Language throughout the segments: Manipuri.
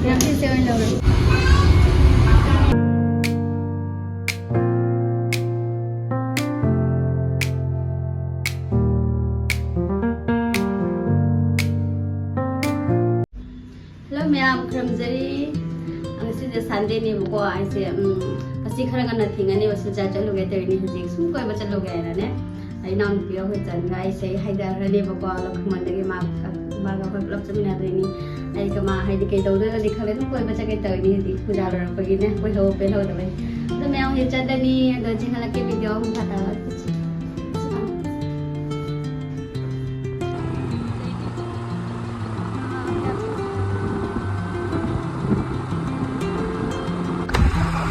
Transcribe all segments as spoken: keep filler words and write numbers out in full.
ꯉꯁꯤꯁꯦ ꯑꯣꯏꯅ ꯂꯧꯔꯒꯦ꯫ ꯍꯜꯂꯣ ꯃꯌꯥꯝ, ꯈꯨꯔꯨꯝꯖꯔꯤ꯫ ꯉꯁꯤꯁꯦ ꯁꯟꯗꯦꯅꯦꯕꯀꯣ, ꯑꯩꯁꯦ, ꯎꯝ, ꯉꯁꯤ ꯈꯔ ꯉꯟꯅ ꯊꯦꯡꯉꯅꯦꯕ, ꯁꯤꯜꯆꯔ ꯆꯠꯂꯨꯒꯦ ꯇꯧꯔꯤꯅꯤ꯫ ꯍꯧꯖꯤꯛ ꯁꯨꯝ ꯀꯣꯏꯕ ꯆꯠꯂꯨꯒꯦ ꯍꯥꯏꯅꯅꯦ, ꯑꯩ ꯏꯅꯥꯎꯅꯨꯄꯤꯒ ꯑꯩꯈꯣꯏ ꯆꯟꯒ ꯑꯩꯁꯦ ꯑꯩ ꯍꯥꯏꯊꯈ꯭ꯔꯅꯦꯕꯀꯣ, ꯂꯧꯈꯃꯟꯗꯒꯤ ꯃꯥ, ꯃꯥꯒ ꯑꯩꯈꯣꯏ ꯄꯨꯂꯞ ꯆꯠꯃꯤꯟꯅꯗꯣꯏꯅꯤ꯫ ꯑꯩ ꯀꯃꯥ ꯍꯥꯏꯗꯤ ꯀꯩꯗꯧꯗꯣꯏꯅꯣꯗꯤ ꯈꯜꯂꯦ, ꯑꯗꯨꯝ ꯀꯣꯏꯕ ꯆꯠꯀꯦ ꯇꯧꯔꯤꯅꯤ꯫ ꯍꯧꯖꯤꯛ ꯄꯨꯖꯥ ꯂꯣꯏꯔꯛꯄꯒꯤꯅꯦ, ꯀꯣꯏꯍꯧ ꯄꯦꯜꯍꯧꯗꯕꯩ꯫ ꯑꯗꯣ ꯃꯌꯥꯝ ꯍꯧꯖꯤꯛ ꯆꯠꯂꯅꯤ, ꯑꯗꯣ ꯆꯦꯟꯍꯜꯂꯛꯀꯦ ꯚꯤꯗꯤꯑꯣ ꯑꯃꯨꯛ ꯃꯈꯥ ꯇꯥꯕ꯫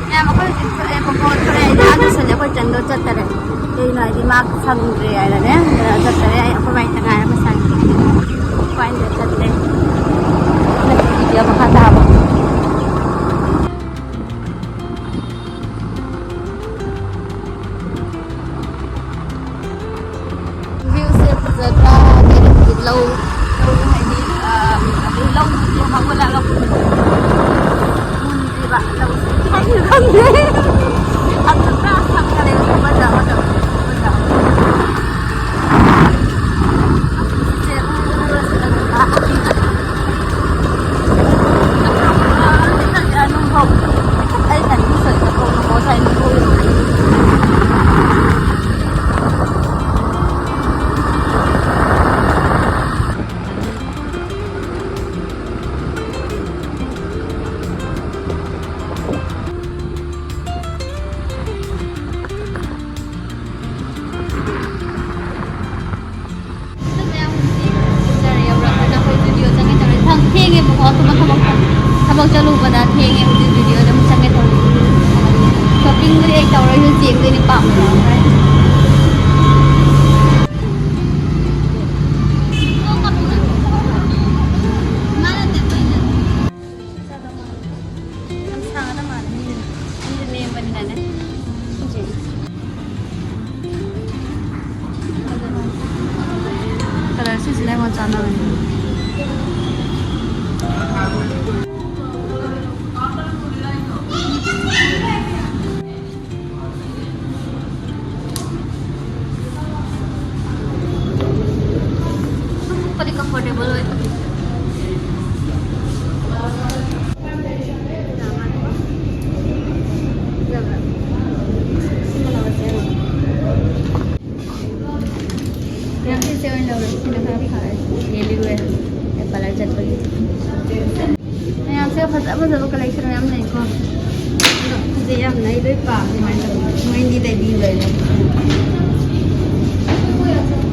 ꯃꯌꯥꯝ, ꯑꯩꯈꯣꯏ ꯍꯧꯖꯤꯛ ꯊꯣꯛꯑꯦꯕꯀꯣ, ꯊꯣꯛꯂꯛꯑꯦ, ꯑꯥ ꯂꯣꯏꯁꯜꯂꯦ, ꯑꯩꯈꯣꯏ ꯆꯟꯗꯣ ꯆꯠꯇꯔꯦ꯫ ꯀꯩꯒꯤꯅꯣ ꯍꯥꯏꯗꯤ ꯃꯥ ꯁꯪꯗ꯭ꯔꯦ ꯍꯥꯏꯅꯅꯦ, ꯆꯠꯇꯔꯦ꯫ ꯑꯩ ꯑꯩꯈꯣꯏ ꯚꯥꯏ ꯇꯉꯥꯏ ꯑꯃ ꯁꯪꯉꯦ꯫ ꯎꯄꯥꯏ ꯂꯩꯇꯦ, ꯆꯠꯇ꯭ꯔꯦ꯫ ꯍꯟꯗꯛꯀꯤ ꯚꯤꯗꯤꯑꯣ ꯃꯈꯥ ꯇꯥꯕ꯫ ꯚ꯭ꯌꯨꯁꯦ ꯐꯖꯗ꯭ꯔꯥ? ꯀꯩꯅꯣꯗꯤ ꯂꯧ, ꯂꯧ ꯍꯥꯏꯗꯤ, ꯑ, ꯑꯗꯩ ꯂꯧꯗꯨꯗꯤ ꯍꯧꯒꯠꯂꯒ ꯃꯨꯟꯗ꯭ꯔꯤꯕ ꯂꯧꯁꯦ꯫ ꯀꯩꯅꯣ ꯈꯪꯗꯦ꯫ ꯑꯗꯨ ꯄꯨꯔꯥ ꯁꯪꯒ ꯂꯩꯕ ꯑꯃꯗ ꯑꯃꯗ ꯑꯃꯗ ꯑꯃꯗ꯫ ꯑꯗꯨ ꯃꯌꯥꯝ ꯍꯧꯖꯤꯛ ꯁꯤꯜꯆꯔ ꯌꯧꯔꯛꯑꯒ ꯑꯩꯈꯣꯏ ꯖꯨꯗꯤꯑꯣ ꯆꯪꯒꯦ ꯇꯧꯔꯦ꯫ ꯊꯦꯡ-, ꯊꯦꯡꯉꯦꯕꯀꯣ, ꯑꯇꯣꯞꯄ ꯊꯕꯛ, ꯊꯕꯛ ꯆꯠꯂꯨꯕꯗ ꯊꯦꯡꯉꯦ꯫ ꯍꯧꯖꯤꯛ ꯖꯨꯗꯤꯑꯣꯗ ꯑꯃꯨꯛ ꯆꯪꯒꯦ ꯇꯧꯔꯤ꯫ ꯁꯣꯄꯤꯡꯕꯨꯗꯤ ꯑꯩ ꯇꯧꯔꯣꯏ, ꯆꯦꯡꯗꯣꯏꯅꯦ ꯄꯥꯝꯕ ꯌꯥꯎꯔꯦ꯫ ꯌꯥꯝ ꯁꯥꯒꯗꯕ ꯃꯥꯜꯂꯦ꯫ ꯃꯤꯁꯦ ꯂꯦꯡꯕꯅꯤꯅꯅꯦ꯫ ꯀꯂꯔ ꯁꯤꯁꯤꯅ ꯑꯩꯉꯣꯟꯗ ꯆꯥꯟꯅꯕꯅꯤ꯫ ꯃꯌꯥꯝꯁꯦ ꯐꯖ ꯐꯖꯕ collection ꯃꯌꯥꯝ ꯂꯩꯀꯣ꯫ ꯑꯗꯣ ꯐꯖꯩ ꯌꯥꯝꯅ, ꯑꯩ ꯂꯣꯏ ꯄꯥꯝꯃꯦ꯫ ꯀꯃꯥꯏꯅ ꯇꯧꯕꯅꯣ? ꯃꯣꯏ ꯑꯅꯤ ꯂꯩꯕꯤꯌꯨ ꯂꯩꯔꯦ꯫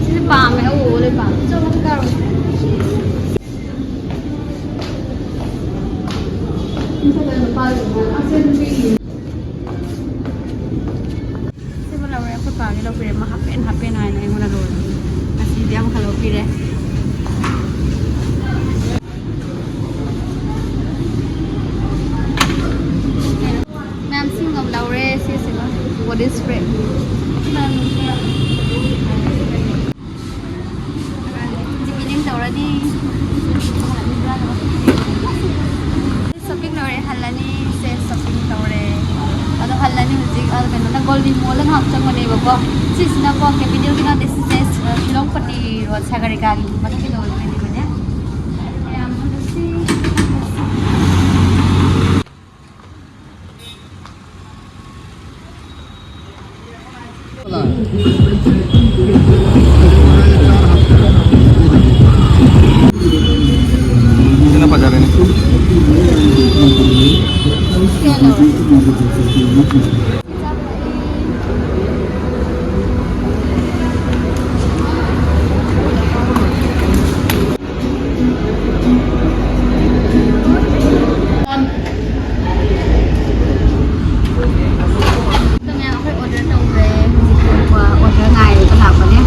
ꯁꯤꯁꯨ ꯄꯥꯝꯃꯦ, ꯑꯎ ꯑꯎ ꯂꯣꯏ ꯄꯥꯝꯃꯦ꯫ ꯆꯣ, ꯃꯊꯛ ꯀꯥꯔꯣ꯫ ꯁꯤꯃ ꯂꯧꯔꯦ, ꯑꯩꯈꯣꯏ ꯄꯥꯒꯤ ꯂꯧꯕꯤꯔꯦ꯫ ꯃꯥ ꯍꯥꯞꯄꯦꯟ ꯍꯥꯞꯄꯦꯟ ꯍꯥꯏꯅ ꯑꯩꯉꯣꯟꯗ ꯂꯧꯔꯦ꯫ ꯉꯁꯤꯗꯤ ꯑꯃꯈꯛ ꯂꯧꯕꯤꯔꯦ꯫ ꯃꯌꯥꯝ ꯁꯤꯡꯒꯝ ꯂꯧꯔꯦ꯫ ꯁꯤꯁꯤꯃ body spray꯫ ꯍꯧꯖꯤꯛ eating ꯇꯧꯔꯅꯤ꯫ Shopping ꯂꯣꯏꯔꯦ, ꯍꯜꯂꯅꯤ꯫ ꯁꯦ, shopping ꯇꯧꯔꯦ꯫ ꯑꯗꯣ ꯍꯜꯂꯅꯤ ꯍꯧꯖꯤꯛ꯫ ꯑ, ꯀꯩꯅꯣꯅ Golden Mall ꯉꯥꯏꯍꯥꯛ ꯆꯪꯕꯅꯦꯕꯀꯣ꯫ ꯁꯤꯁꯤꯅꯀꯣ capital ꯒꯤ ꯅꯠꯇꯦ, ꯁꯤꯁꯦ ꯐꯤꯂꯣꯡꯄꯇꯤ road ꯁꯥꯒꯔꯤꯀꯥꯒꯤ ꯃꯊꯛꯀꯤꯗꯣ ꯑꯣꯏꯗꯣꯏꯅꯦꯕꯅꯦ꯫ ꯃꯌꯥꯝ ꯍꯜꯂꯁꯤ꯫ ꯁꯤꯅ ꯐꯖꯔꯦꯅꯦ꯫ ꯑꯗꯨꯅꯦ ꯑꯩꯈꯣꯏ order ꯇꯧꯈ꯭ꯔꯦ꯫ ꯍꯧꯖꯤꯛ ꯊꯣꯛꯄ order ꯉꯥꯏꯔꯒ ꯂꯥꯛꯄꯅꯦ꯫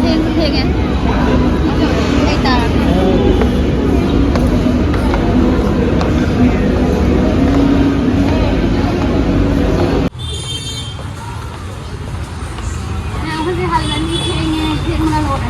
ꯊꯦꯡꯁꯨ ꯊꯦꯡꯉꯦ꯫ ꯀꯩ ꯇꯥꯔꯒꯦ? ꯃꯌꯥꯝ ꯍꯧꯖꯤꯛ ꯍꯜꯂꯅꯤ꯫ ꯊꯦꯡꯉꯦ꯫ ꯊꯦꯡꯕꯅ ꯂꯣꯏꯔꯦ꯫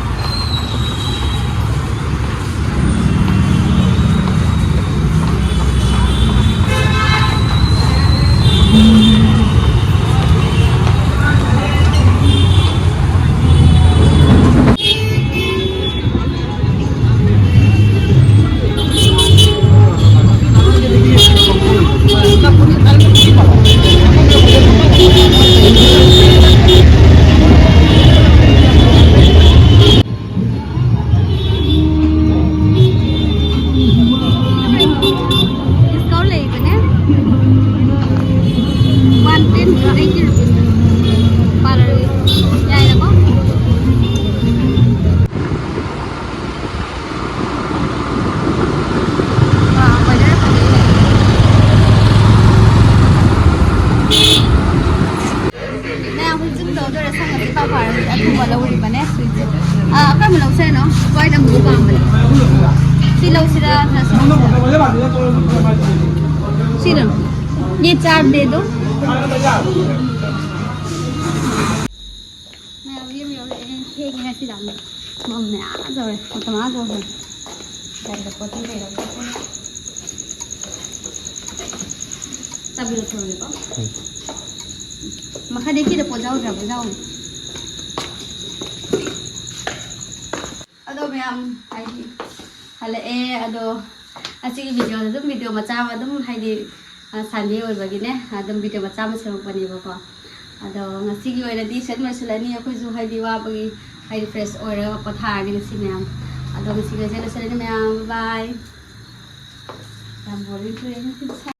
Discount ꯂꯩꯕꯅꯦ꯫ One ten eighty rupees꯫ ꯄꯥꯔꯂꯔꯒꯤ꯫ ꯌꯥꯏꯅꯀꯣ? ꯑꯥ, weather ꯐꯖꯩ꯫ ꯃꯌꯥꯝ ꯍꯧꯖꯤꯛ ꯇꯧꯗꯣꯏꯔꯥ? ꯁꯪꯒꯁꯦ ꯏꯐꯥ ꯐꯥꯔꯕꯅꯦ꯫ ꯑꯊꯨꯝꯕ ꯂꯧꯔꯤꯕꯅꯦ, sweetꯁꯦ꯫ ꯑꯥ, ꯑꯀꯔꯝꯕ ꯂꯧꯁꯦ ꯍꯥꯏꯅꯣ? White ꯑꯃꯨꯕ ꯄꯥꯝꯕꯅꯦ꯫ ꯁꯤ ꯂꯧꯁꯤꯔꯥ? ꯅꯠꯇ꯭ꯔ ꯁꯤ ꯂꯧꯁꯤꯔꯥ? ꯁꯤꯔꯣ? ꯌꯦ ꯆꯥꯔ ꯗꯦ ꯗꯣ꯫ ꯃꯌꯥꯝ ꯌꯨꯝ ꯌꯧꯔꯛꯑꯦ꯫ ꯊꯦꯡꯉꯦ ꯉꯁꯤꯗꯤ ꯌꯥꯝꯅ꯫ ꯃꯝꯃꯦ ꯑꯥ ꯌꯧꯔꯦ꯫ ꯃꯇꯝ ꯑꯥ ꯌꯧꯔꯦ꯫ ꯆꯥꯕꯤ ꯂꯧꯊꯣꯔꯛꯑꯒꯦꯀꯣ꯫ ꯃꯈꯥꯗꯤ ꯀꯤꯗ ꯄꯣꯠ ꯌꯥꯎꯗ꯭ꯔꯕ ꯌꯥꯎ꯫ ꯑꯗꯣ ꯃꯌꯥꯝ ꯍꯥꯏꯗꯤ ꯍꯜꯂꯛꯑꯦ꯫ ꯑꯗꯣ ꯑꯁꯤꯒꯤ videoꯗ ꯑꯗꯨꯝ video ꯃꯆꯥ ꯑꯃ ꯑꯗꯨꯝ ꯍꯥꯏꯗꯤ, ꯑ, Sunday ꯑꯣꯏꯕꯒꯤꯅꯦ, ꯑꯗꯨꯝ video ꯃꯆꯥ ꯑꯃ ꯁꯦꯝꯃꯛꯄꯅꯦꯕꯀꯣ꯫ ꯑꯗꯣ ꯉꯁꯤꯒꯤ ꯑꯣꯏꯅꯗꯤ ꯁꯤꯗ ꯂꯣꯏꯁꯤꯜꯂꯅꯤ꯫ ꯑꯩꯈꯣꯏꯁꯨ ꯍꯥꯏꯗꯤ ꯋꯥꯕꯒꯤ ꯍꯥꯏꯗꯤ fresh ꯑꯣꯏꯔꯒ ꯄꯣꯊꯥꯔꯅꯤ ꯉꯁꯤ ꯃꯌꯥꯝ꯫ ꯑꯗꯣ ꯉꯁꯤꯒꯤ ꯑꯣꯏꯅ ꯂꯣꯏꯁꯤꯜꯂꯅꯤ ꯃꯌꯥꯝ꯫ Bye bye꯫ ꯌꯥꯝ boring ꯆꯨꯏꯌꯦ ꯉꯁꯤꯗꯤ꯫